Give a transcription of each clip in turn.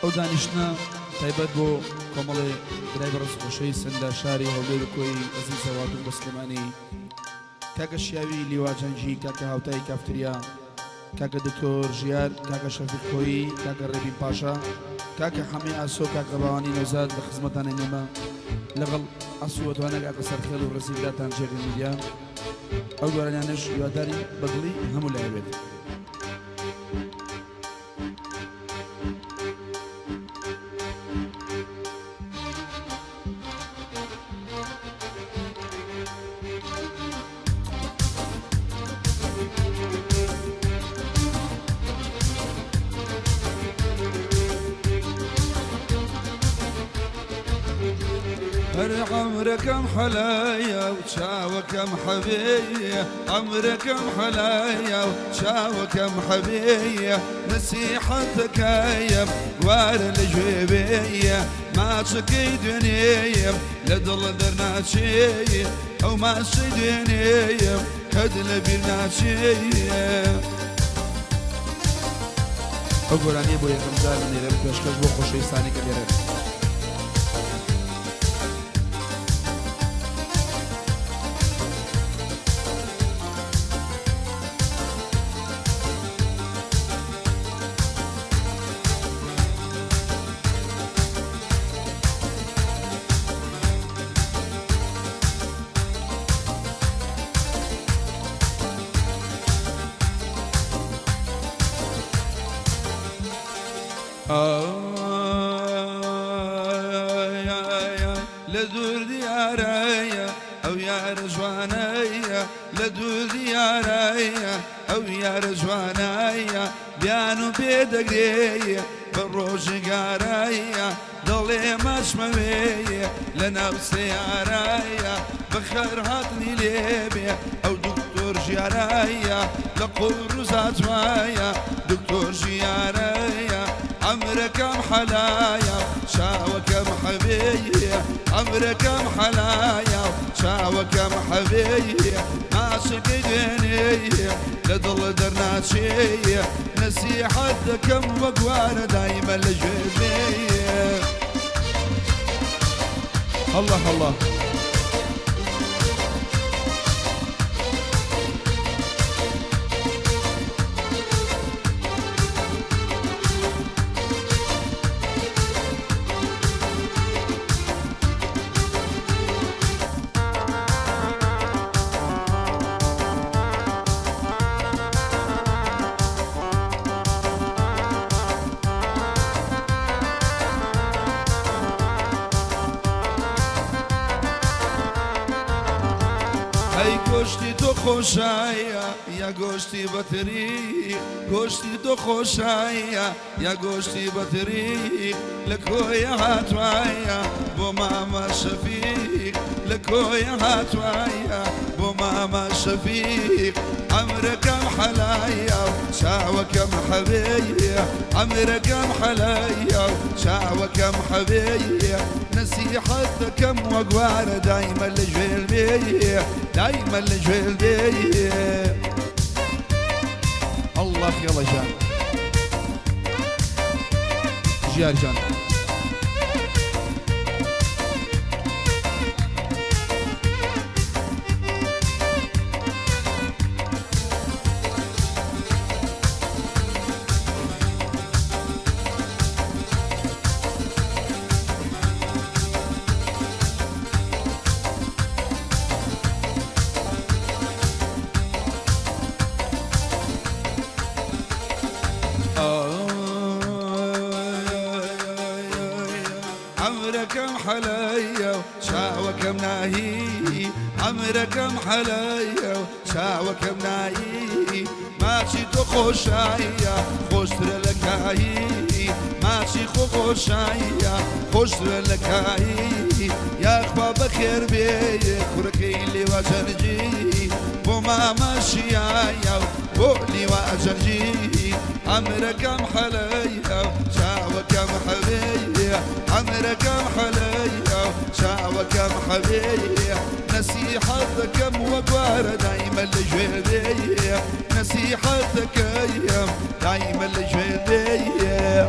ئەو دانیشتنە تایبەت بۆ کۆمەڵێ برای بەڕێز خۆشەویستن لە شاری هەولێر و کۆی ئەزیزەوە هاتوون بۆ سلێمانی، کاکە شیاوی لیوا جەنگی، کاکە هاوتای کافتریا، کاکە دکتۆر ژیار، کاکە شەفیق کۆیی، کاکە ڕێبین پاشا، کاکە حەمەی ئاسۆ، کاکە باوانی نەوزاد لە خزمەتانە نێمە لەگەڵ ئەسووە توانە کاکە سەرخێڵ و ڕێزی براتان جێگە میدیا. ئەو گۆرانیانەش هیوادارین بە دڵی هەموو لایە بێت. هەر عەمرەکەم حەلایە و چاوەکەم حەبێیە، عەمرەکەم حەلایە و چاوەکەم حەبێیە، نەسیحەتەکەیم گوارە لە گوێ بێیە، ماچەکەی دوێنێیم لە دڵ دەرناچێ، ئەو ماچەی دوێنێیم قەت لە بیر ناچێ. ئەو گۆرانیە بۆ یەکەم جار دەنێرم پێشکەش بۆ خۆشەویستانی کە لێرەن. لە دوور دیارەیە ئەو یارە جوانەیە، لە دوور دیارەیە ئەو یارە جوانەیە، بیان و پێ دەگرێیە بە ڕۆژگارەیە، دەڵێ ماچمەوێیە لە ناو سەیارەیە، بەخەر هاتنی لێبێ ئەو دکتۆر ژیارەیە، لە قوڕ و زاتوایە دکتۆر ژیارەیە، عەمرەکەم حەلایە چاوەکەم حەبێیە، عەمرەکەم حەلایە چاوەکەم حەبێیە، ماچەکەی دوێنێیە لە دڵ دەرناچێیە، نەسیحەت دەکەم وەک وارە دایمە لە گوێ بێیە. هەڵڵا هەڵڵا. ئەی گۆشتی تۆ خۆشایە یا گۆشتی بەتری، گۆشتی تۆ خۆشایە یا گۆشتی بەتری، لە کۆیە هاتوایە بۆ مامە شەفیق، لە کۆیە هاتوایە بۆ مامە شەفیق، عەمرەکەم حەلایە و چاوەکەم حەبێیە، عەمرەکەم حەلایە و چاوەکەم حەبێیە، نەسیحەت دەکەم وەک وارە دایمە لە گوێل بێیە، دایمە لە گوێل بێیە. ئەڵڵا خێڵە گیان ژیار گیان. عەمرەکەم حەلایە و چاوەکەم ناهی، عەمرەکەم حەلایە و چاوەکەم ناهی، ماچی تۆ خۆشایە خۆشترە لە کاهی، ماچی خۆ خۆشایە خۆشترە لە کاهی، یاخوا بەخێر بێ کوڕەکەی لێوا جەرگی، بۆ مامە شیایە و بۆ لیوا جەرگی، عەمرەکەم حەلایە و چاوەکەم حەبێیە، عەمرەکەم حەلایە و چاوەکەم حەبێیە، نەسیحەت. نەسیحەت دەکەم وەگوارە دایمە لە گوێ دێیە نەسیحەت دەکەیم دایمە لە گوێ دێیە.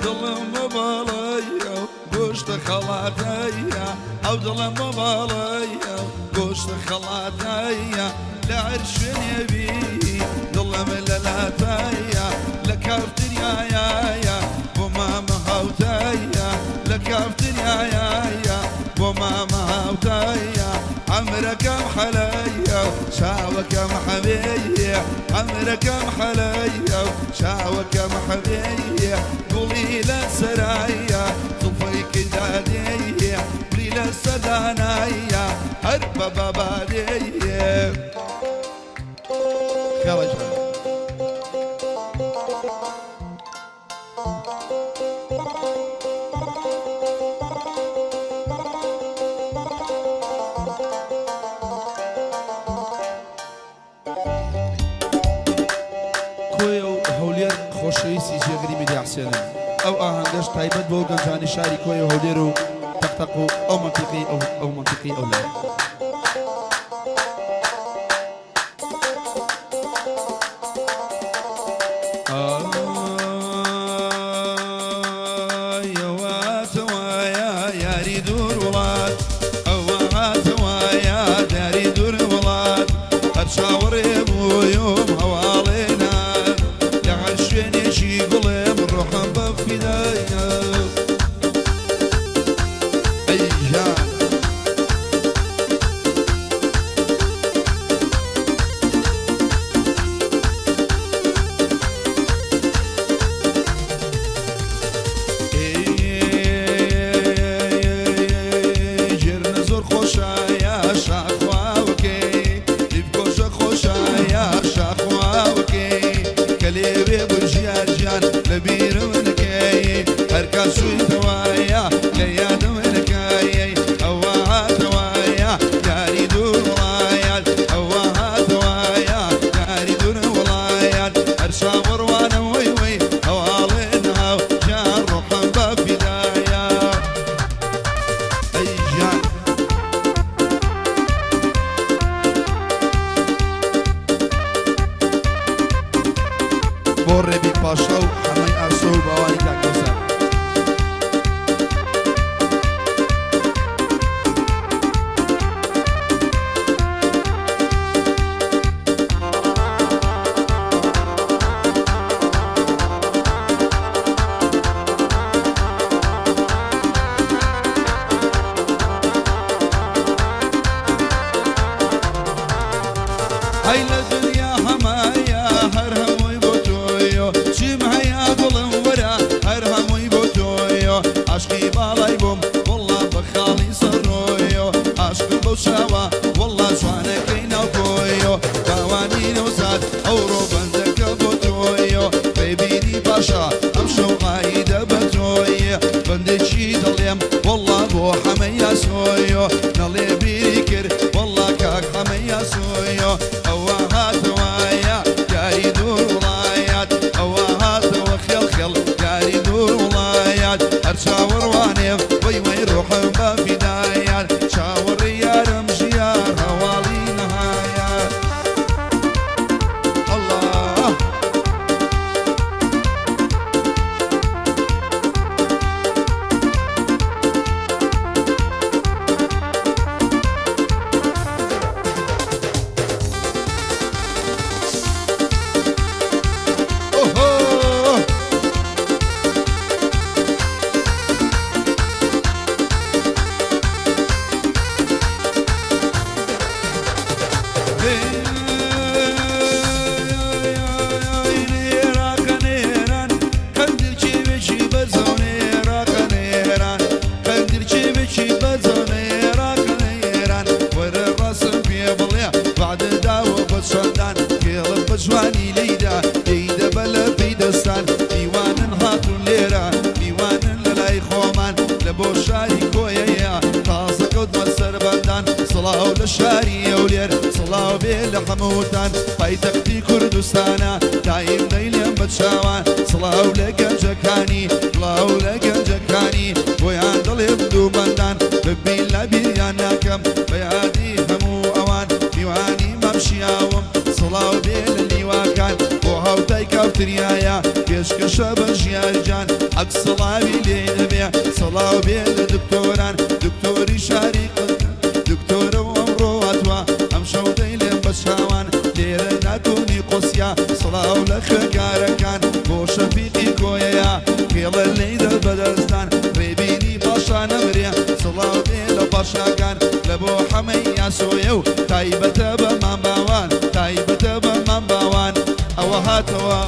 دڵم بەباڵەیە گۆشتە خەڵاتەیە ئەو دڵم بەباڵەیە گۆشتە خەڵاتەیە لە هەر شوێنێ بی دڵم لە لاتەیە لە کافتریایە بۆ مامە هاوتەیە لە کافتریایە بۆ مامە هاوتەیە عەمرەکەم حەلەیە چاوەکەم حەبێیە عەمرەکەم حەلەیە چاوەکەم حەبێیە گوڵی لە سەرایە زوڵفەی کردادێیە گوڵی لە سەردانایە هەر بە بابادێیە خێڵە جوان. کۆیە و هەولێر خۆشەویستی جێگری میدیا حسێنن. ئەو ئاهەنگەش تایبەت بۆ گەنجانی شاری کۆیە و هەولێر و تەقتەق و ئەو مەنتیقەی ئەو ئەو مەنتیقەی ئەو لایە. ئای ئەوە هاتەوەیە یاری دوور وڵات ئەوە هاتەوەیە دیاری دوور وڵات هەر چاوەڕێ بوویم هەواڵێ نات لە هەر شوێنێکی بڵێم ڕۆحم بە فیدایە ئەی گیان. گێرنە زۆر خۆشایە شاخواوەکەی لیبکۆشە خۆشایە شاخواوەکەی کە لێوێ بوو ژیار ژیان لە بیرم نەکەی هەرکات چوویتەوەیە لە یادم نەکەی ئەوە هاتەوەیە یاری دوور وڵایات ئەوە هاتەوەیە یاری دوور وڵایات هەر چاوەڕوانم وەی وەی هەواڵێ ناو گیان ڕۆحم بە فیدایە ئەی گیان. بۆ ڕێبین پاشا و حەمەی ئاسۆ و باوانی کاک کۆسار. هەی لە دنیا هەمایە هەر هەمووی بۆ تۆیۆ چیم هەیە دڵم وەرە هەر هەمووی. شاری هەولێر سڵاو بێ لە هەمووتان پایتەختی کوردستانە دایم دەیلێم بە چاوان سڵاو لە گەنجەکانی سڵاو لە گەنجەکانی بۆیان دەڵێم دووبەندان ببین لە بیریان ناکەم بە یادی هەموو ئەوان میوانی مام شیاوم سڵاو بێ لە لیواکان بۆ هاوتای کافتریایە پێشکەشە بە ژیار گیان حەق سڵاوی لێ دەبێ سڵاو بێ لە دکتۆران دکتۆری شاری دکتۆرە و ئەمڕۆ هاتووە ئەمشەو دەیلێم بە چاوان لێرە ناتونی قۆسیا سڵاو لە خوێنکارەکان بۆ شەفیقی کۆیەیە خێڵە لێی دەست بەدەستان ڕێبینی پاشا نەمرێ سڵاو بێ لە پاشاکان لە بۆ حەمەی یاسۆیە و تایبەتە بە مام باوان تایبەتە بە مام باوان ئەوە هاتەوە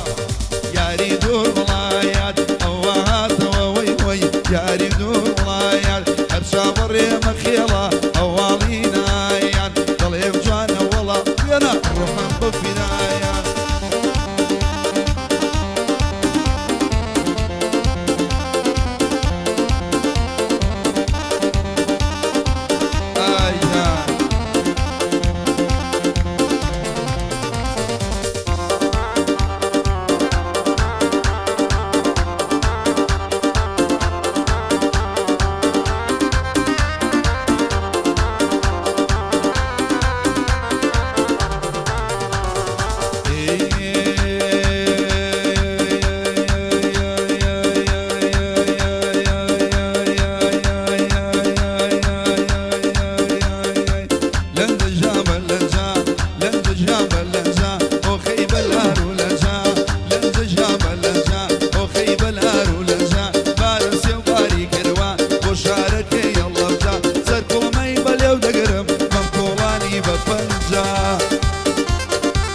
یاری دوور وڵایات ئەوە هاتەوە وەی وەی یاری دوور وڵایات هەر چاوەڕێ مەخێڵە هەواڵی نایان دەڵێم جوانە وەڵا وێنە ڕۆحم بە فیدایان. ئای جان.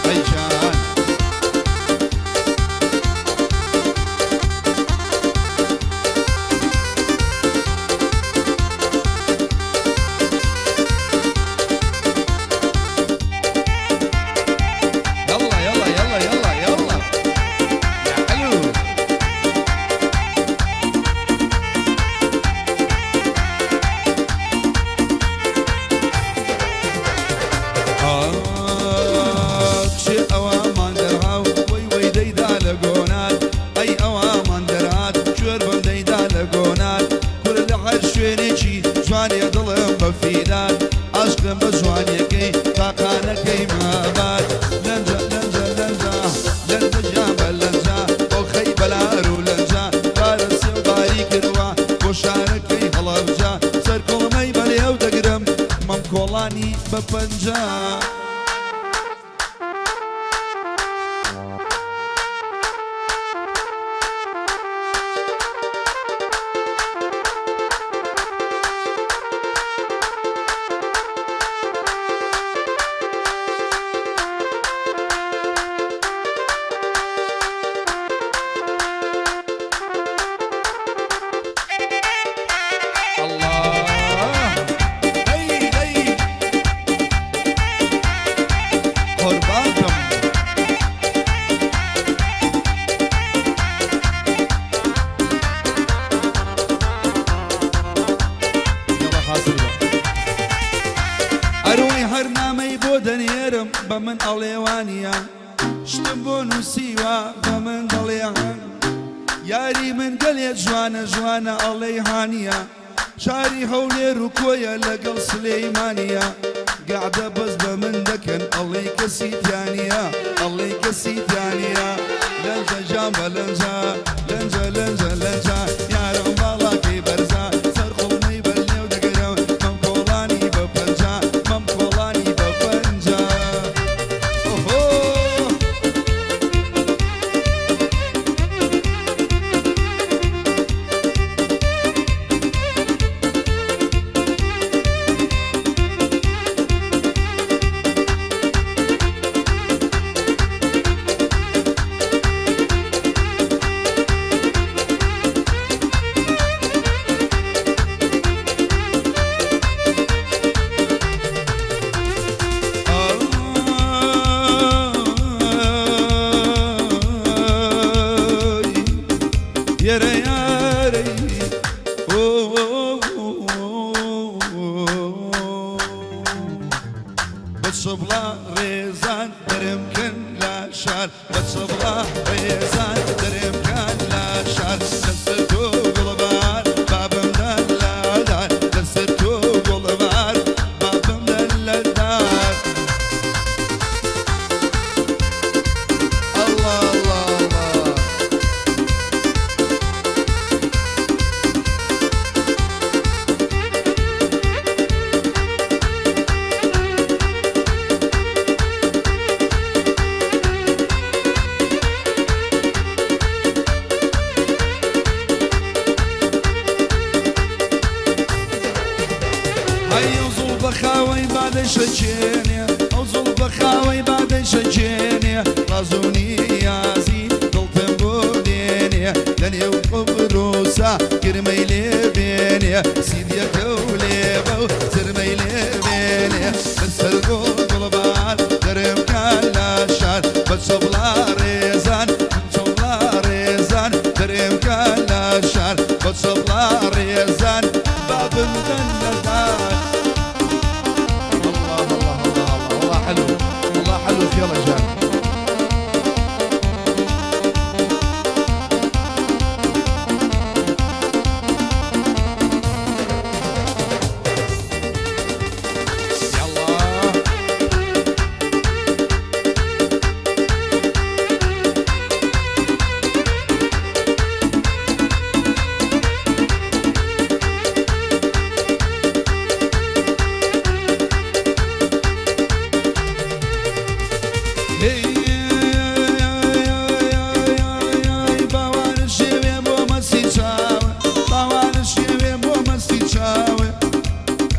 ئەی جان. يلا يلا يلا يلا يلا يا حلو. کچێ ئەوەمان دەرهاو وەی وەی دەیدا لە گۆنات ئەی ئەوەمان دەرهات کوێر بم دەیدا لە گۆنات کورە لە هەر شوێنێکی جوانێ دڵم بە فیدات عاشقم بە جوانیەکەی تاقانەکەی مابات لەنجە لەنجە لەنجە لەنجە گیان بە لەنجە ئۆخەی بەلار و لەنجە بارە سێو باری کردوە بۆ شارەکەی هەڵەبجە سەرکۆڵمەی بەلێو دەگرم مەم کۆڵانی بە پەنجە. ئەی دەی قوربانتم. یەڵا حازر بە. ئەرۆی هەر نامەی بۆ دەنێرم بە من ئەڵێ وانیە شتم بۆ نووسیوە بە من دەڵێ یاری من گەلێ جوانە جوانە ئەڵێی هانیە شاری هەولێر و کۆیە لەگەڵ سلێمانیە گەعدە بەس بە من دەکەن ئەڵێی کەسی تیانیە ئەڵێی کەسی تیانیە لەنجە ژان بە لەنجە لەنجە لەنجە لەنجە یارم باڵاکەی بەرزە سەر قوڵمەی بە لێو دەگرم مەم کۆڵانی بە پەنجە مەم کۆڵانی بە پەنجە ئۆهۆ. زوڵفە خاوەی با دەیشەکێنێ، ئەو زوڵفە خاوەی با دەیشەکێنێ، ڕاز و نیازی دڵتم بۆ دێنێ، لە نێو قوبروسا گرمەی لێ بێنێ، سیدیەکە و لێبە و زرمەی لێ بێنێ، لەسەر گوڵ گوڵبار دەرم کە لە شار، بە چەپڵە ڕێزان، چەپڵە ڕێزان دەرم کە لە شار، بە چەپڵە ڕێزان با بمدەن لە دار. الله الله الله الله الله حلو الله حلو يلا جان. يلا. باوان شێوێ بۆ مەستی چاوە، باوان شێوێ بۆ مەستی چاوە،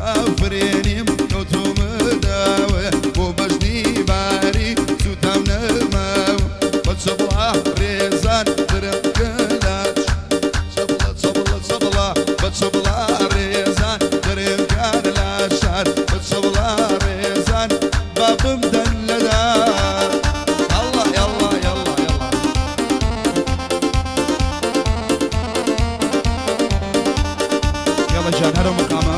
ئافرێنیم کەوتومە داوە، بۆ بەژنی باری سووتام نەماوە، بە چەپڵە ڕێزان درم کەلاچ، چەپڵە چەپڵە چەپڵە، بە چەپڵە ڕێزان دەرم کار لە شار، بە چەپڵە ڕێزان با بمدەن لە دار. يلا يلا يلا يلا. يلا جان هەرە مقامە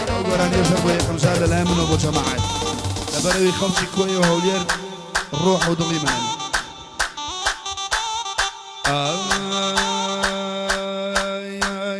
ئەو گۆرانیەش هەر بۆ یەکەم جار لەلایەن منەوە بۆ جەماعەت، لەبەرەوەی خەڵکی کۆی و هەولێر ڕۆح و دڵی منن.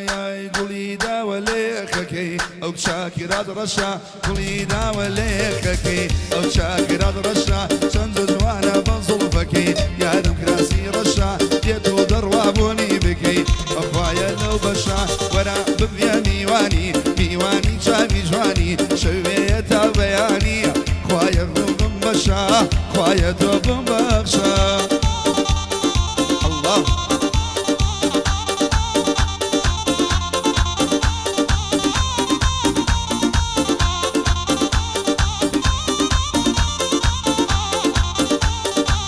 ئای گوڵی داوە لێخەکەی ئەو چاکرات ڕەشە، گوڵی داوە لێخەکەی ئەو چاکرات ڕەشە، چەند جوانە بە زوڵفەکەی، یارم کراسی ڕەشە، دێت و دەڕوا بۆنی بکەی، ئەخوایە لەو بەشە وەرە ببیە میوانی، میوانی چاوی جوانی، شەوێیە تا بەیانی، خوایە بم بەشە، خوایە تۆ بم بەخشە. الله.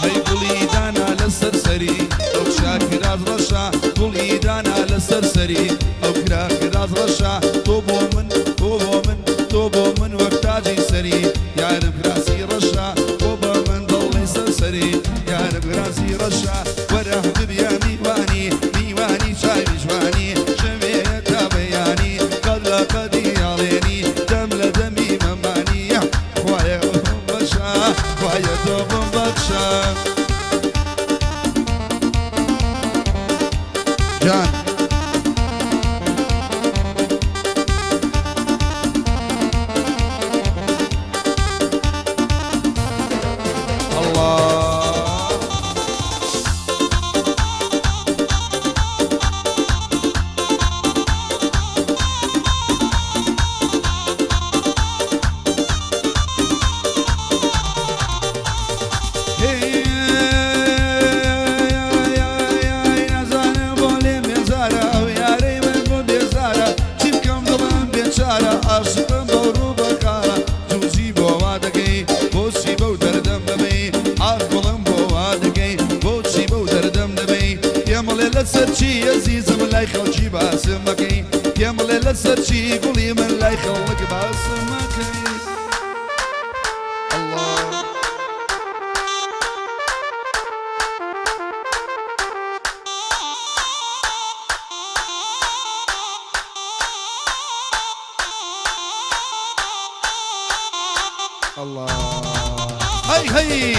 هەی گوڵی دانا لەسەر سەری ئەو چاکراز ڕەشە، گوڵی دانا لەسەر سەری ئەو کراکراز ڕەشە، تۆ بۆ من، تۆ بۆ من، تۆ بۆ من وەک تاجی سەری، یارم کراسی ڕەشە، بۆ بە من دڵی سەر سەری، یارم کراسی ڕەشە، وەرە ببیە میوانی، میوانی چاوی جوانی، شەوێ تا بەیانی، قەد لە قەدی ئاڵێنی، دەم لە دەمی مەمانی، خوایە بم بەشە، خوایە تۆ بم بەخشە. جان. الله. نازانم بۆ لێم بێزارە ئەو یارەی من، بۆ بێزارە، چی بکەم دڵم بێچارە، عاشقم بەو ڕوو بەکارە، جوزی بۆ وا دەکەی، بۆچی بەو دەردەم دەبەی، ئاخ گوڵم بۆ وا دەکەی، بۆچی بەو دەردەم دەبەی، پێم بڵێ لەسەر چی ئەزیزم لای خەڵکی باسم مەکەی، پێم بڵێ لەسەر چی گوڵی من لای خەڵک باسم مەکەی. الله. الله. هەی هەی.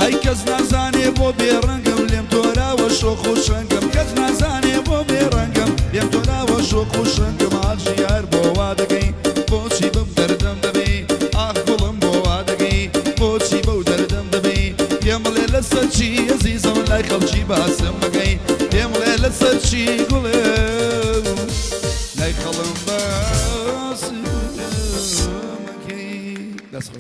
هەی کەس نازانێ بۆ بێڕەنگم، لێم تۆراوە شۆخ و شەنگم، کەس نازانێ بۆ بێڕەنگم، لێم تۆراوە شۆخ و شەنگم، ئاژیار بۆ وا دەکەی، بۆچی بم دەردەم دەبەی، ئاخ گوڵم بۆ وا دەکەی، بۆچی بەو دەردەم دەبەی، پێم بڵێ لەسەر چی ئەزیزم لای خەڵکی باسم مەکەی، پێم بڵێ لەسەر چی گوڵێ لای خەڵم باسم مەکەی. دەست خۆش.